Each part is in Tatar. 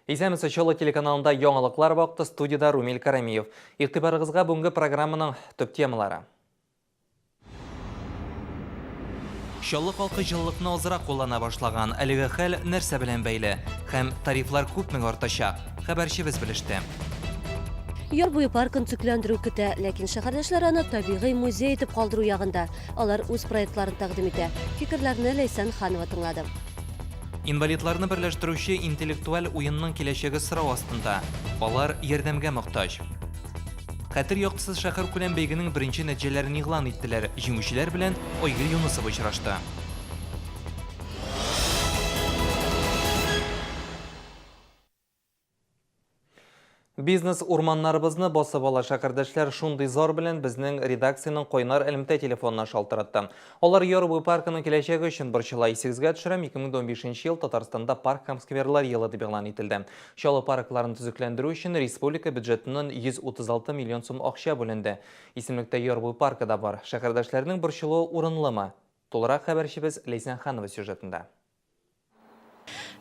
Исәнмесез, Чаллы телеканалында яңалыклар вакыты, студиядә Румил Карамиев. Игътибарыгызга бүгенге программаның төп темалары. Чаллы халкы җылылыкны азрак куллана башлаган. Әлеге хәл нәрсә белән бәйле? Һәм тарифлар күпмегә артачак? Хәбәрчебез белеште. Яр буе паркын төзекләндерү көтә, ләкин шәһәрдәшләр аны табигый музей итеп калдыру ягында. Алар үз проектларын тәкъдим итә. Фикерләрне Ләйсән Ханова тыңлады. Инвалидларны берләштерүче интеллектуаль уенның киләчәге сорау астында. Алар ярдәмгә мохтаҗ. Хәтер яктысы шәһәркүләм бәйгенең беренче нәтиҗәләрен игълан иттеләр. Җиңүчеләр белән Айгөл Юнысова очрашты. Бизнес урманнарыбызны басып ала шәһәрдәшләр шундый зар белән безнең редакциянең кайнар элемтә телефонына шалтыратты. Алар Яр буе паркының киләчәге өчен борчыла. Исегезгә төшерәм, 2015 ел Татарстанда парк һәм скверлар елы дип игълан ителде. Чаллы паркларын төзекләндерү өчен республика бюджетыннан 136 миллион сум акча бүленде. Исемлектә Яр буе паркы да бар. Шәһәрдәшләрнең борчылуы урынлымы? Тулырак хәбәрчебез Ләйсән Ханова сюжетында.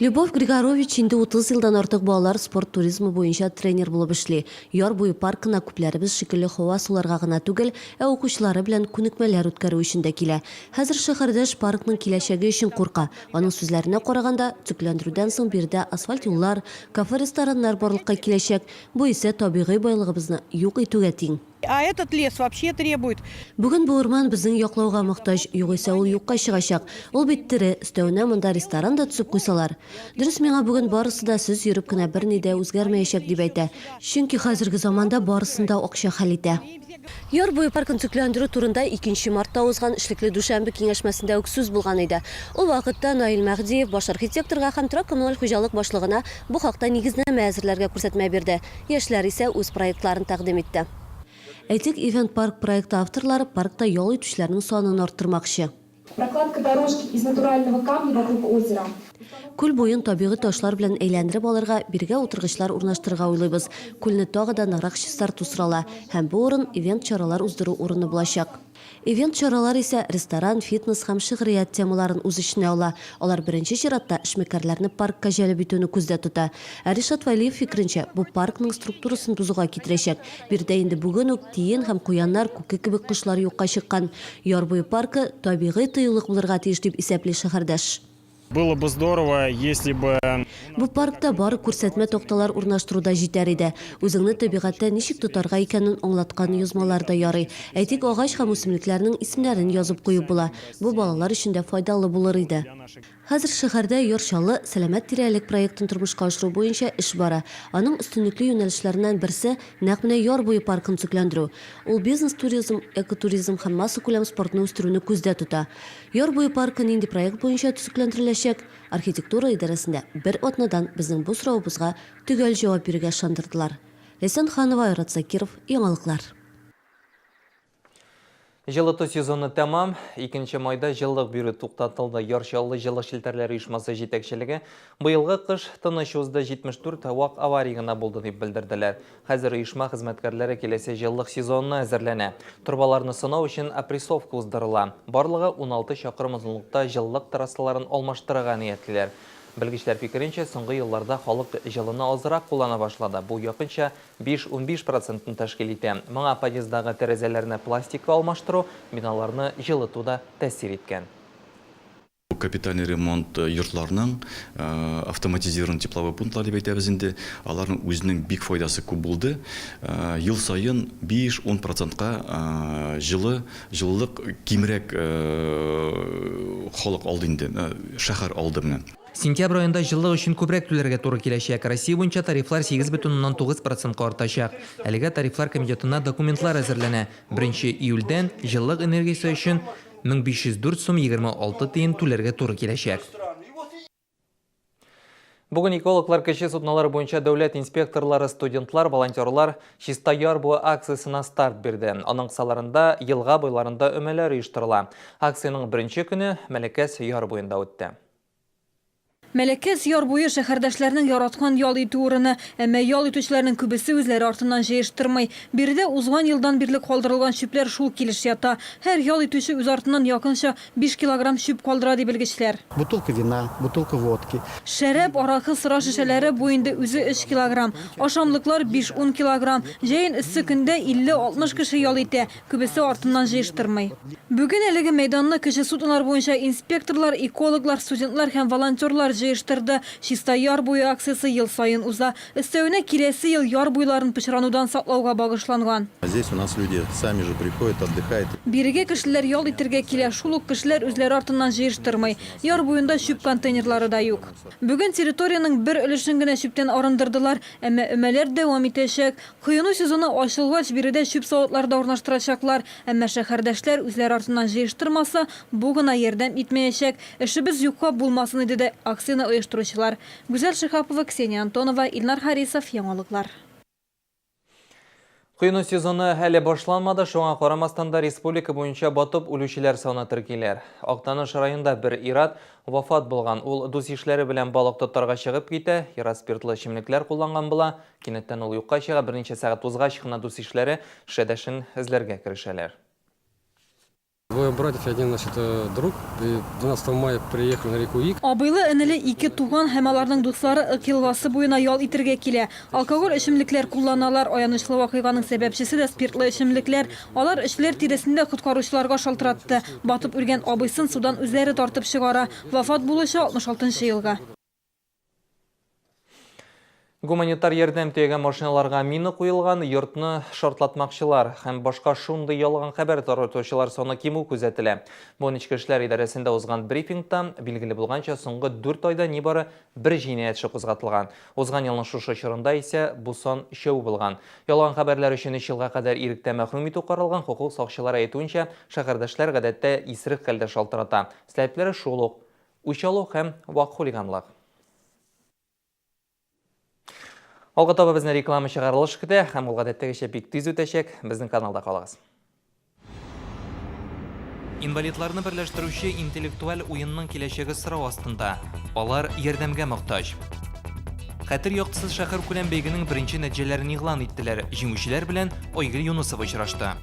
Любовь Григорович инде 30 елдан артык балалар спорт туризмы буенча тренер булып эшли. Яр буе паркына күпләребез шикелле һава суларга гына түгел, ә укучылары белән күнекмәләр үткәрү өчен дә килә. Хәзер шәһәрдәш паркның киләчәге өчен курка. Аның сүзләренә караганда, төзекләндерүдән соң биредә асфальт юллар, кафе-рестораннар барлыкка киләчәк, бу исә табигый байлыгыбызны юк итүгә тиң. А этот лес вообще требует. Бүген бу урман безнең яклауга мохтаҗ, югыйсә ул юкка чыгачак. Ул бит тере, өстәвенә монда ресторан да төзеп куйсалар. Дөрес, миңа бүген барысы да сез йөреп кенә берни дә үзгәрмәячәк дип әйтә. Чөнки хәзерге заманда барысын да акча хәл итә. Яр буе паркын төзекләндерү турында икенче мартта узган эшлекле дүшәмбе киңәшмәсендә үк сүз булган иде. Ул вакытта Наил Мәһдиев баш архитекторга һәм торак-коммуналь хуҗалык башлыгына бу хакта нигезнамә әзерләргә күрсәтмә бирде. Яшьләр исә үз проектларын тәкъдим итте. Әйтик, Ивент-парк проекты авторлары паркта ял итүчеләрнең санын арттырмакчы. Прокладка дорожки из натурального камня вокруг озера. Күл буен табигый ташлар белән әйләндереп алырга, бирегә утыргычлар урнаштырырга уйлыйбыз. Күлне тагы да ныграк чистарту сорала. Һәм бу урын ивент-чаралар уздыру урыны булачак. Ивент-чаралар исә ресторан, фитнес һәм шигърият темаларын үз эченә ала. Алар беренче чиратта эшмәкәрләрне паркка җәлеп итүне күздә тота. Ә Ришат Вәлиев фикеренчә, бу паркның структурасын бозуга китерәчәк. Биредә инде бүген үк тиен һәм куяннар, күке кебек кошлар юкка чыккан. Яр буе паркы табигый тыюлык булырга тиеш, дип исәпли шәһәрдәш. Было бы здорово, если бы. Бу паркта бары күрсәтмә такталар урнаштыру да җитәр иде. Үзеңне табигатьтә ничек тотарга икәнен аңлаткан язмалар да ярый. Әйтик, агач һәм үсемлекләрнең исемнәрен язып куеп була. Бу балалар өчен дә файдалы булыр иде. Хәзер шәһәрдә Яр Чаллы, сәламәт тирәлек проектын тормышка ашыру буенча эш бара. Аның өстенлекле юнәлешләреннән берсе, нәкъ менә яр буе паркын төзекләндерү. Ул бизнес-туризм, экотуризм һәм массакүләм спортны үстерүне күздә тота. Яр буе паркы нинди проект буенча төзекләндереләчәк? Архитектура идарәсендә бер атнадан безнең бу соравыбызга төгәл җавап бирергә ышандырдылар. Ләйсән Ханова, Айрат Закиров, Яңалыклар. Җылыту сезоны тәмам. 2 майда җылылык бирү туктатылды. Яр Чаллы җылы челтәрләре оешмасы җитәкчелеге быелгы кыш тыныч узды, 74 вак авария гына булды дип белдерделәр. Хәзер оешма хезмәткәрләре киләсе җылылык сезонына әзерләнә. Торбаларны сынау өчен опрессовка уздырыла. Барлыгы 16 чакрым озынлыкта җылылык трассаларын алмаштырырга ниятлиләр. Белгечләр фикеренчә, соңгы елларда халык җылыны азрак куллана башлады. Бу якынча Биш-унбиш процентын тәшкил итә. Моңа подъезддагы тәрәзәләрне пластикка алмаштыру, биналарны җылыту да тәэсир иткән. Капитальный ремонт йортларның, автоматизированный тепловой пунктлар дип әйтәбез инде, аларның үзенең бик файдасы күп булды. Ел саен биш-ун процентка җылы, җылылык кимрәк халык алды инде, шәһәр алды менә. Сентябрь аенда җылылык өчен күбрәк түләргә туры киләчәк. Россия буенча тарифлар 8,9 процентка артачак. Әлегә Тарифлар комитетына документлар әзерләнә. Беренче июльдән җылылык энергиясе өчен 1504 сум 26 тиен түләргә туры киләчәк. Бүген экологлар кече суднолар буенча дәүләт инспекторлары, студентлар, волонтерлар Чиста яр буе акциясенә старт бирде. Аның кысаларында елга буйларында өмәләр оештырыла. Акциянең беренче көне Мәләкәс яр буенда үтте. Мәләкәс яр буе шәһәрдәшләрнең яраткан ял итү урыны. Әмма ял итүчеләрнең күбесе үзләре артыннан җыештырмый. Биредә узган елдан бирле калдырылган чүпләр шул килеш ята. Һәр ял итүче үз артыннан якынча биш килограмм чүп калдыра, ди белгечләр. Бутылка вина, бутылка водки. Шәраб, аракы, сыра шешәләре, бу инде үзе өч килограмм. Ашамлыклар, биш-ун килограмм. Җәен эссе көндә 50-60 кеше ял итә. Күбесе артыннан җыештырмый. Бүген әлеге мәйданны кече суднолар буенча инспекторлар, экологлар, студентлар һәм волонтерлар җыештырды. Чиста яр буе акциясе ел саен уза. Өстәвенә, киләсе ел яр буйларын пычранудан саклауга багышланган. Здесь у нас люди сами же приходят, отдыхают. Бирегә кешеләр ял итергә килә, шул ук кешеләр үзләре артыннан җыештырмый. Яр буенда чүп контейнерлары да юк. Бүген территориянең бер өлешен генә чүптән арындырдылар, әмма өмәләр дәвам итәчәк. Коену сезоны ачылгач, биредә чүп савытлары да урнаштырачаклар. Әмма шәһәрдәшләр үзләре артыннан җыештырмаса, бу гына ярдәм итмәячәк. Эшебез юкка булмасын иде, ди акцияне оештыручылар. Гүзәл Шиһапова, Ксения Антонова, Илнар Харисов, Яңалыклар. Коену сезоны әле башланмады, шуңа карамастан да республика буенча батып үлүчеләр саны теркиләр. Актаныш районында бер ир-ат вафат булган. Ул дус-ишләре белән балык тотарга чыгып китә, ир-ат спиртлы эчемлекләр кулланган була. Кинәттән ул юкка чыга, берничә сәгать узгач кына дус-ишләре шешәдәшен эзләргә керешәләр. Двое братьев и один, значит, э, друг. И 12 мая приехали на реку Ик. Абыйлы-энеле ике туган һәм аларның дуслары Ык елгасы буена ял итергә килә. Алкоголь эчемлекләр кулланалар. Аянычлы вакыйганың сәбәпчесе дә спиртлы эчемлекләр. Алар өчләр тирәсендә коткаручыларга шалтыратты. Батып үлгән абыйсын судан үзләре тартып чыгара. Вафат булучы 66 нчы елгы. Гуманитар ярдәм төягән машиналарга мина куелган, йортны шартлатмакчылар һәм башка шундый ялган хәбәр таратучылар саны кимү күзәтелә. Бүген Эчке эшләр идарәсендә узган брифингта билгеле булганча, соңгы дүрт айда нибары бер җинаять эше кузгатылган. Узган елның шушы чорында исә бу сан өчәү булган. Ялган хәбәрләр өчен өч елга кадәр иректә мәхрүм итү каралган. Хокук сакчылары әйтүенчә, шәһәрдәшләр гадәттә исерек хәлдә шалтырата. Сәбәпләре шул ук, үч алу һәм вак хулиганлык. Алга таба безне реклама чыгарылыш көтә һәм ул гадәттәгечә бик тиз үтәчәк. Безнең каналда калыгыз. Инвалидларны берләштерүче интеллектуаль уенның киләчәге сорау астында. Алар ярдәмгә мохтаҗ. Хәтер яктысы шәһәркүләм бәйгенең беренче нәтиҗәләрен игълан иттеләр. Җиңүчеләр белән Айгөл Юнысова очрашты.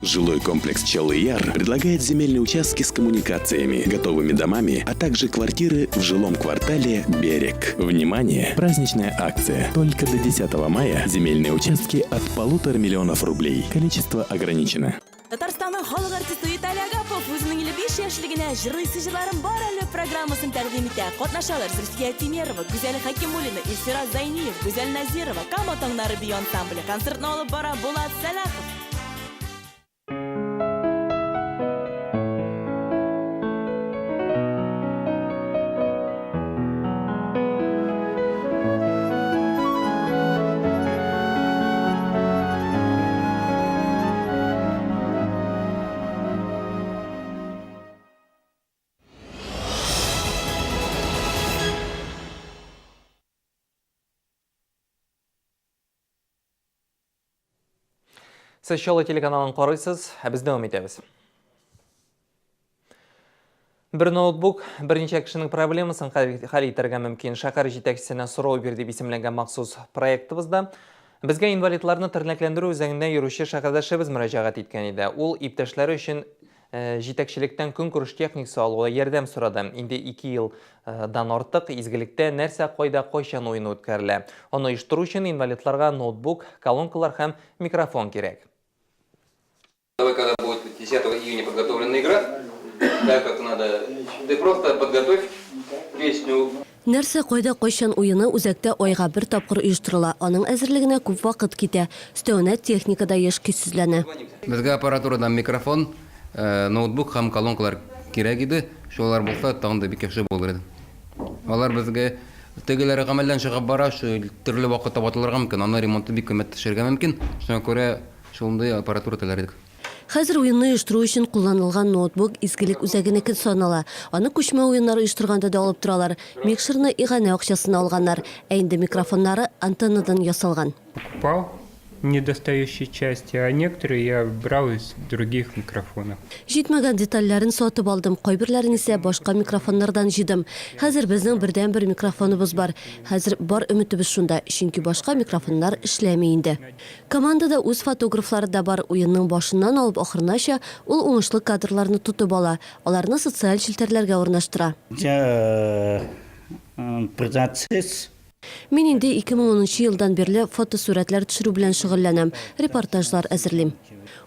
Жилой комплекс Чаллы-Яр предлагает земельные участки с коммуникациями, готовыми домами, а также квартиры в жилом квартале «Берег». Внимание! Праздничная акция. Только до 10 мая земельные участки от полутора миллионов рублей. Количество ограничено. Татарстанның халык артисты Виталий Агапов үзенең 55 яшьлегенә Җырлыйсы җырларым бар әле программасын тәкъдим итә. Катнашалар Зөлфия Тимерова, Гүзәл Хәкимуллина, Илфира Зәйниев, Гүзәл Назирова, Кама таңнары бию ансамбле. Концертны алып бара Булат Сәлахов. Сез Чаллы телеканалын карыйсыз, ә без дәвам итәбез. Бер ноутбук берничә кешенең проблемасын хәл итәргә мөмкин. Шәһәр җитәкчесенә сорау бир дип исемләнгән махсус проектыбызда безгә инвалидларны тернәкләндерү үзәгендә йөрүче шәһәрдәшебез мөрәҗәгать иткән иде. Ул иптәшләре өчен э, җитәкчелектән көнкүреш техникасы алуга ярдәм сорады. Инде 2 елдан артык изгелектә нәрсә, кайда, кайчан уены үткәрелә. Аны оештыру өчен инвалидларга ноутбук, колонкалар һәм микрофон кирәк. Давай, когда будет 10 июня подготовлена игра, так как надо, ты просто подготовь песню. Нәрсә, кайда, кайчан уены үзәктә айга бер тапкыр оештырыла. Аның әзерлегенә күп вакыт китә. Өстәвенә, техника да еш көйсезләнә. Безгә аппаратурадан микрофон, ноутбук һәм колонкалар кирәк иде. Шулар булса, тагын да бик яхшы булыр иде. Алар безгә тегеләре гамәлдән чыгып бара, шул төрле вакытта ватылырга мөмкин, аны ремонты бик кыйммәт төшәргә мөмкин. Шуңа күрә Шундый аппаратура теләр идек. Хәзер уенны оештыру өчен кулланылган ноутбук Изгелек үзәгенеке санала. Аны күчмә уеннар оештырганда да алып торалар. Микшерны иганә акчасына алганнар. Ә инде микрофоннары антеннадан ясалган. Покупал. Недостающие части, а некоторые я брал из других микрофонов. Җитмәгән детальләрен сатып алдым, кайберләрен исә башка микрофоннардан җыйдым. Хәзер безнең бердәнбер микрофоныбыз бар. Хәзер бар өметебез шунда, чөнки башка микрофоннар эшләми инде. Командада үз фотографлары да бар, уенның башыннан алып ахырынача ул уңышлы кадрларны тотып ала, аларны социаль челтәрләргә урнаштыра. Я процесс Мин инде 2010 нчы елдан бирле фотосурәтләр төшерү белән шөгыльләнәм, репортажлар әзерлим.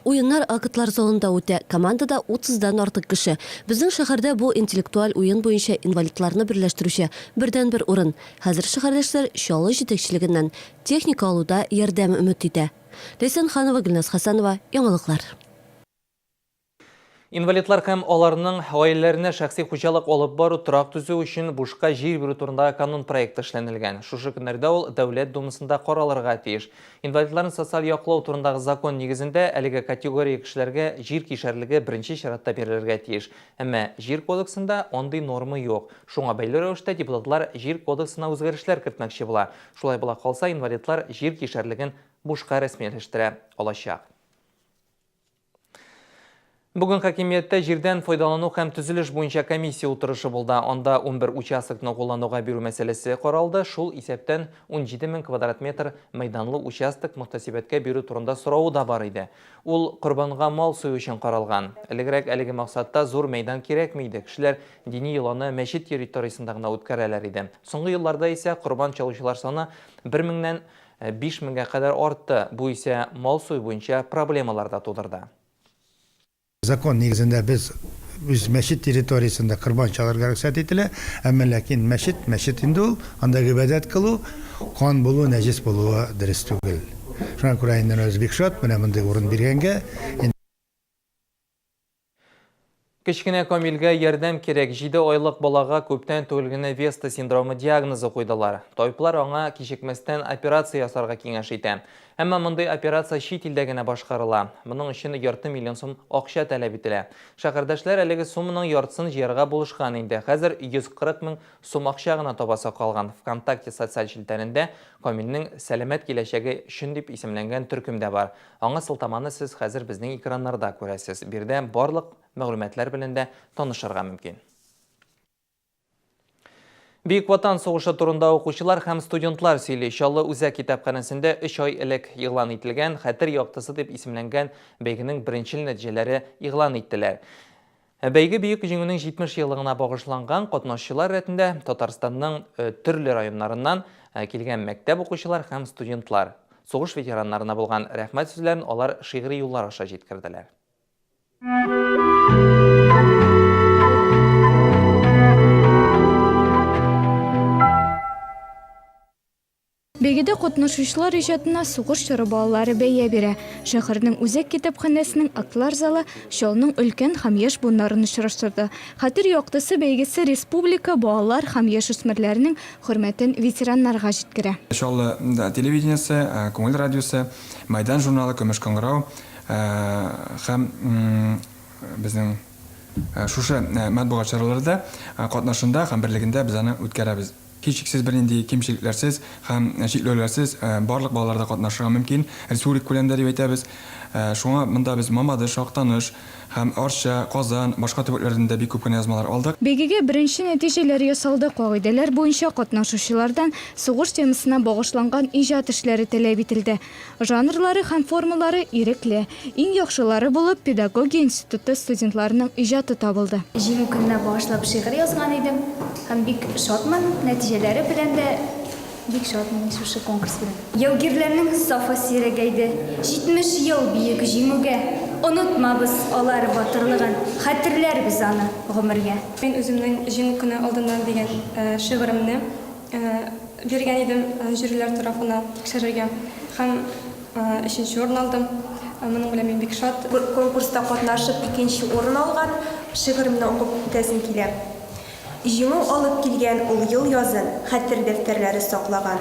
Уеннар актлар залында үтә, командада утыздан артык кеше. Безнең шәһәрдә бу интеллектуаль уен буенча инвалидларны берләштерүче бердәнбер урын. Хәзер шәһәрдәшләр Чаллы җитәкчелегеннән техника алуда ярдәм өмет итә. Ләйсән Ханова, Гөлназ Хәсәнова, Яңалыклар. Инвалидлар һәм аларның гаиләләренә шәхси хуҗалык алып бару, торак төзү өчен бушка җир бирү турындагы канун проекты эшләнелгән. Шушы көннәрдә ул Дәүләт Думасында каралырга тиеш. Инвалидларны социаль яклау турындагы закон нигезендә әлеге категория кешеләргә җир кишәрлеге беренче чиратта бирелергә тиеш. Әмма Җир кодексында андый норма юк. Шуңа бәйле рәвештә депутатлар Җир кодексына үзгәрешләр кертмәкче була. Шулай була калса, инвалидлар җир кишәрлеген бушка рәсмиләштерә алачак. Бүген хакимияттә җирдән файдалану һәм төзелеш буенча комиссия утырышы булды. Анда 11 участокны куллануга бирү мәсьәләсе каралды. Шул исәптән 17 мең квадрат метр мәйданлы участок мөхтәсибәткә бирү турында соравы да бар иде. Ул корбанга мал сую өчен каралган. Элегрәк әлеге максатта зур мәйдан кирәкми иде. Кешеләр дини йоланы мәчет территориясендә генә үткәрәләр иде. Соңгы елларда исә корбан чалучылар саны бер меңнән 5 меңгә кадәр артты, бу исә мал сую буенча проблемалар да тудырды. Закон нигезендә без үз мәчет территориясендә корбан чалырга рөхсәт ителә, әмма ләкин мәчет, мәчет инде ул, анда гыйбадәт кылу, кан булу, нәҗес булуы дөрес түгел. Шуңа күрә инде без бик шат, менә мондый урын биргәнгә. Кечкенә Камилгә ярдәм кирәк. Җиде айлык балага күптән түгел генә Веста синдромы диагнозы куйдылар. Табиблар аңа кичекмәстән операция ясарга киңәш итә. Әмма мондый операция чит илдә генә башкарыла. Моның өчен ярты миллион сум акча таләп ителә. Шәһәрдәшләр әлеге сумманың яртысын җыярга булышкан инде. Хәзер 140 мең сум акча гына табасы калган. ВКонтакте социаль челтәрендә Камилнең сәламәт киләчәге өчен дип исемләнгән төркем дә бар. Аңа сылтаманы сез хәзер безнең экраннарда күрәсез. Биредә барлык мәгълүматлар белән дә танышырга мөмкин. Бөек Ватан сугышы турында укучылар һәм студентлар сөйли. Чаллы үзәк китапханәсендә өч ай элек игълан ителгән Хәтер яктысы дип исемләнгән бәйгенең беренчел нәтиҗәләре игълан иттеләр. Бәйге Бөек Җиңүнең 70 еллыгына багышланган катнашчылар рәтендә Татарстанның төрле районнарыннан килгән мәктәп укучылар һәм студентлар. Сугыш ветераннарына булган рәхмәт сүзләрен алар шигъри юллар аша җиткерделәр. Бәйгедә катнашучылар иҗатына сугыш чоры балалары бәя бирә. Шәһәрнең үзәк китапханәсенең актлар залы Чаллының өлкән һәм яшь буыннарын очраштырды. Хәтер яктысы бәйгесе республика балалар һәм яшүсмерләренең хөрмәтен ветераннарга җиткерә. Чаллы телевидениесе, Күңел радиосы, Майдан журналы, Көмеш кыңгырау һәм безнең шушы матбугат чаралары да катнашында һәм берлегендә без аны үткәрәбез. Һичшиксез бернинди кимчелекләрсез һәм чикләүләрсез барлык балалар да катнашырга мөмкин, республика күләмендә дип әйтәбез. Шуңа монда без Мамадыш, Актаныш һәм Арча, Казан, башка төбәкләрдән дә бик күп кенә язмалар алдык. Бәйгегә беренче нәтиҗәләр ясалды. Кагыйдәләр буенча катнашучылардан сугыш темасына багышланган иҗат эшләре таләп ителде. Жанрлары һәм формалары ирекле. Иң яхшылары булып педагогия институты студентларының иҗаты табылды. Җиңү көненә багышлап шигырь язган идем һәм бик шатмын, нәтиҗәләре белән дә бик шатмын мин шушы конкурс белән. Яугирләрнең сафы сирәгәйде, 70 ел Бөек Җиңүгә. Онытмабыз алар батырлыгын, хәтерләрбез аны гомергә. Мин үземнең Җиңү көне алдыннан дигән шигыремне Биргән идем жюрилар тарафына тикшерергә һәм өченче урын алдым. Моның белән мин бик шат. Конкурста катнашып икенче урын алган шигыремне укып үтәсем килә. Җиңү алып килгән ул ел язын Хәтер дәфтәрләре саклаган.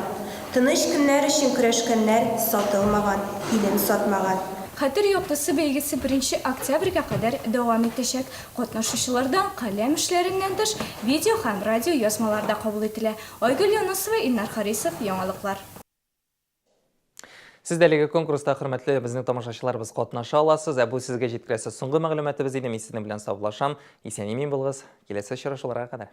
Тыныч көннәр өчен көрәшкәннәр Сатылмаган, илен сатмаган. Хәтер яктысы бәйгесе беренче октябрьгә кадәр дәвам итәчәк. Катнашучылардан каләм эшләреннән тыш, видео һәм радио язмалар да кабул ителә. Айгөл Юнысова, Илнар Харисов, Яңалыклар. Сез дә әлеге конкурста, хөрмәтле безнең тамашачыларыбыз, катнаша аласыз. Ә бу сезгә җиткерәсе соңгы мәгълүматыбыз иде. Мин сезнең белән саубуллашам. Исән-имин булыгыз. Киләсе очрашуларга кадәр.